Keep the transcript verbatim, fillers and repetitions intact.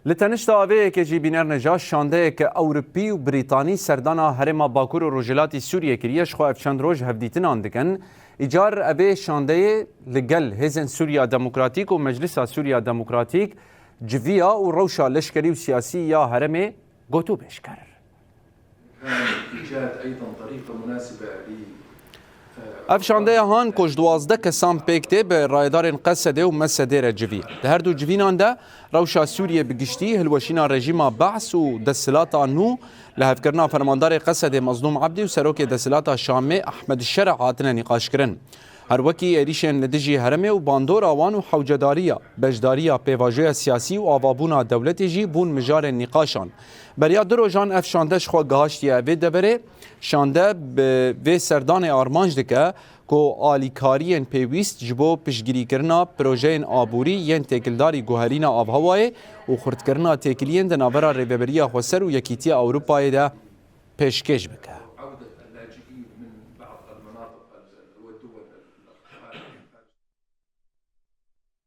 Li tenişta vê yekê jî bîner neja şandeyeke Ewropî û Brîtanî serdana herêma Bakur û Rojhilatî Sûriyê kiriye, ji xwe ev çend roj hevdîtinan dikin. Îcar evê şandeyê li gel Hêzên Sûriya Demokratîk û Meclisa Sûriya Demokratîk civiya û rewşa leşkerî û siyasî ya herêmê gotûbêj kir. Ev şandeya han ku ji duwazdeh kesan pêk tê, bi rayedarên Qesedê û Mesedê re civî. Di her du civînan de rewşa Sûriyê bi giştî, hilweşîna rejîma Be's û desthilata nû, lihevkirina fermandarê Qesedê Mezlûm Ebdî û serokê desthilata Şamê Ehmed Şere hatine nîqaşkirin. Her wekî êrîşên li dijî herêmê û bandora wan û hewcedariya, beşdariya pêvajoya siyasî û avabûna dewletê jî bûn mijarên nîqaşan. Beriya du rojan ev şande ji xwe gihaştiye vê deverê. Şande bi vê serdanê armanc dike ku alîkariyên pêwîst ji bo piştgirîkirina projeyên aborî yên têkildarî guherîna avhewayê û xurtkirina têkiliyên di navbera Rêveberiya Xweser û Yekîtiya Ewropayê de pêşkêş bike.